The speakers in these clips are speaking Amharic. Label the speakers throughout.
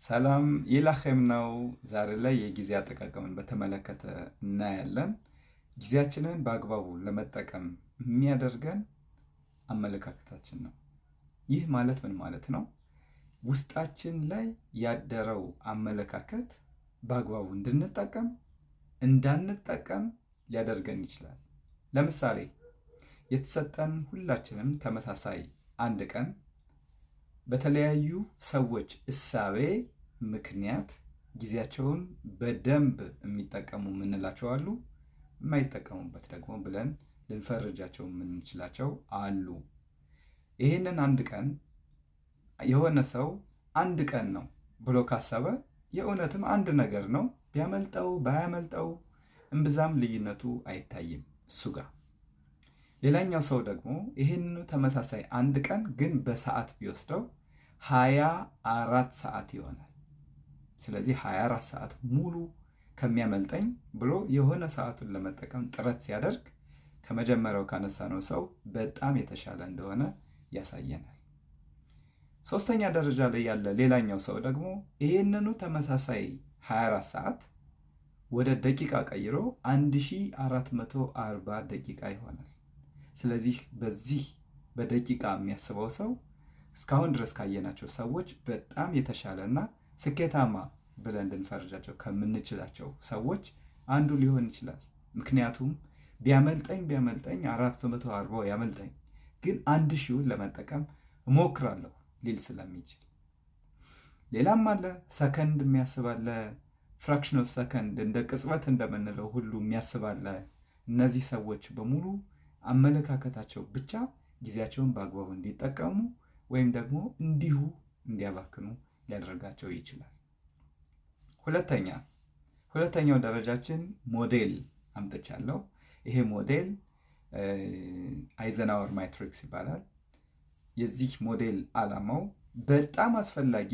Speaker 1: ሰላም ይላኸም ነው። ዛሬ ላይ የጊዜ አጠቃቀምን በተመለከተ እናያለን። ጊዜያችንን በአግባቡ ለመጠቀም የሚያደርገን አመለካከታችን ነው። ይህ ማለት ምን ማለት ነው? ውስጣችን ላይ ያደረው አመለካከት በአግባቡ እንድንጠቀም እንዳንጠቀም ሊያደርገን ይችላል። ለምሳሌ የተሰጠን ሁላችንም ተመሳሳይ አንድ ቀን በተለያዩ ሰዎች እሳቤ ምክንያት ጊዜያቸውን በደንብ የሚጠቀሙ የምንላቸው አሉ፣ የማይጠቀሙበት ደግሞ ብለን ልንፈርጃቸው የምንችላቸው አሉ። ይህንን አንድ ቀን የሆነ ሰው አንድ ቀን ነው ብሎ ካሰበ የእውነትም አንድ ነገር ነው። ቢያመልጠው ባያመልጠው እምብዛም ልዩነቱ አይታይም እሱ ጋር። ሌላኛው ሰው ደግሞ ይህንኑ ተመሳሳይ አንድ ቀን ግን በሰዓት ቢወስደው 24 ሰዓት ይሆናል። ስለዚህ 24 ሰዓት ሙሉ ከሚያመልጠኝ ብሎ የሆነ ሰዓቱን ለመጠቀም ጥረት ሲያደርግ ከመጀመሪያው ካነሳነው ሰው በጣም የተሻለ እንደሆነ ያሳየናል። ሶስተኛ ደረጃ ላይ ያለ ሌላኛው ሰው ደግሞ ይህንኑ ተመሳሳይ 24 ሰዓት ወደ ደቂቃ ቀይሮ 1440 ደቂቃ ይሆናል። ስለዚህ በዚህ በደቂቃ የሚያስበው ሰው እስካሁን ድረስ ካየናቸው ሰዎች በጣም የተሻለና ስኬታማ ብለን እንድንፈርጃቸው ከምንችላቸው ሰዎች አንዱ ሊሆን ይችላል። ምክንያቱም ቢያመልጠኝ 440 ያመልጠኝ፣ ግን 1000ውን ለመጠቀም እሞክራለሁ ሊል ስለሚችል። ሌላም አለ፣ ሰከንድ የሚያስብ አለ፣ fraction of second እንደ ቅጽበት እንደምንለው ሁሉ የሚያስብ አለ። እነዚህ ሰዎች በሙሉ አመለካከታቸው ብቻ ጊዜያቸውን በአግባቡ እንዲጠቀሙ ወይም ደግሞ እንዲሁ እንዲያባክኑ ሊያደርጋቸው ይችላል። ሁለተኛው ደረጃችን ሞዴል አምጥቻለሁ። ይሄ ሞዴል Eisenhower matrix ይባላል። የዚህ ሞዴል ዓላማው በጣም አስፈላጊ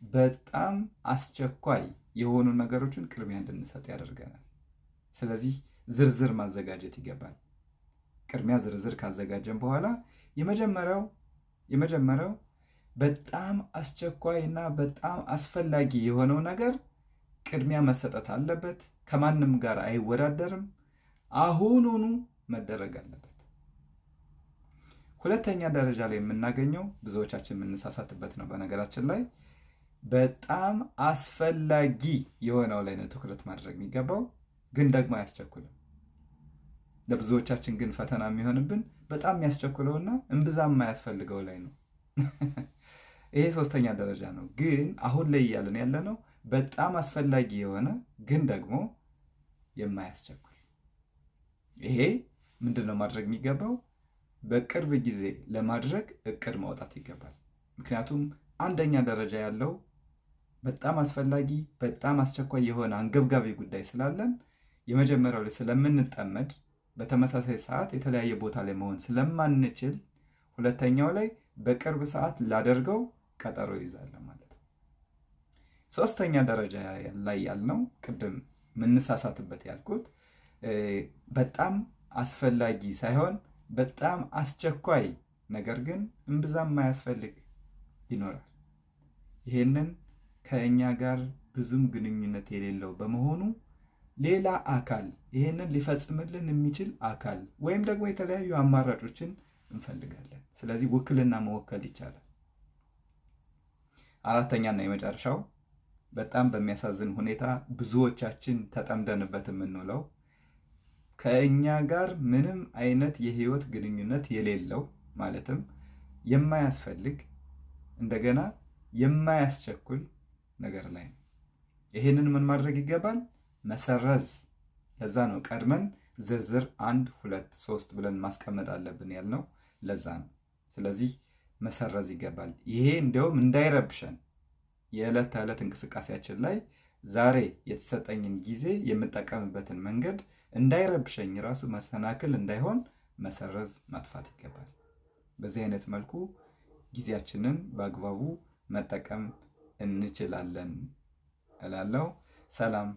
Speaker 1: በጣም አስቸኳይ የሆኑ ነገሮችን ቅድሚያ እንድንሰጥ ያደርገናል። ስለዚህ ዝርዝር ማዘጋጀት ይገባል። ቅድሚያ ዝርዝር ካዘጋጀን በኋላ የመጀመሪያው በጣም አስቸኳይ እና በጣም አስፈላጊ የሆነው ነገር ቅድሚያ መሰጠት አለበት። ከማንም ጋር አይወዳደርም። አሁኑኑ መደረግ አለበት። ሁለተኛ ደረጃ ላይ የምናገኘው ብዙዎቻችን የምንሳሳትበት ነው። በነገራችን ላይ በጣም አስፈላጊ የሆነው ላይ ነው ትኩረት ማድረግ የሚገባው፣ ግን ደግሞ አያስቸኩልም። ለብዙዎቻችን ግን ፈተና የሚሆንብን በጣም የሚያስቸኩለውና እምብዛም የማያስፈልገው ላይ ነው። ይሄ ሶስተኛ ደረጃ ነው። ግን አሁን ላይ እያለን ያለነው በጣም አስፈላጊ የሆነ ግን ደግሞ የማያስቸኩል። ይሄ ምንድን ነው ማድረግ የሚገባው? በቅርብ ጊዜ ለማድረግ እቅድ ማውጣት ይገባል። ምክንያቱም አንደኛ ደረጃ ያለው በጣም አስፈላጊ በጣም አስቸኳይ የሆነ አንገብጋቢ ጉዳይ ስላለን የመጀመሪያው ላይ ስለምንጠመድ በተመሳሳይ ሰዓት የተለያየ ቦታ ላይ መሆን ስለማንችል ሁለተኛው ላይ በቅርብ ሰዓት ላደርገው ቀጠሮ ይዛለን ማለት ነው። ሶስተኛ ደረጃ ላይ ያልነው ቅድም ምንሳሳትበት ያልኩት በጣም አስፈላጊ ሳይሆን በጣም አስቸኳይ ነገር ግን እምብዛም የማያስፈልግ ይኖራል። ይሄንን ከእኛ ጋር ብዙም ግንኙነት የሌለው በመሆኑ ሌላ አካል ይሄንን ሊፈጽምልን የሚችል አካል ወይም ደግሞ የተለያዩ አማራጮችን እንፈልጋለን። ስለዚህ ውክልና መወከል ይቻላል። አራተኛና የመጨረሻው በጣም በሚያሳዝን ሁኔታ ብዙዎቻችን ተጠምደንበት የምንውለው ከእኛ ጋር ምንም አይነት የህይወት ግንኙነት የሌለው ማለትም የማያስፈልግ እንደገና የማያስቸኩል ነገር ላይ ነው። ይሄንን ምን ማድረግ ይገባል? መሰረዝ። ለዛ ነው ቀድመን ዝርዝር 1 2 3 ብለን ማስቀመጥ አለብን ያልነው ለዛ ነው። ስለዚህ መሰረዝ ይገባል። ይሄ እንደውም እንዳይረብሸን የዕለት ተዕለት እንቅስቃሴያችን ላይ ዛሬ የተሰጠኝን ጊዜ የምጠቀምበትን መንገድ እንዳይረብሸኝ ራሱ መሰናክል እንዳይሆን መሰረዝ ማጥፋት ይገባል። በዚህ አይነት መልኩ ጊዜያችንን በአግባቡ መጠቀም እንችላለን እላለሁ። ሰላም።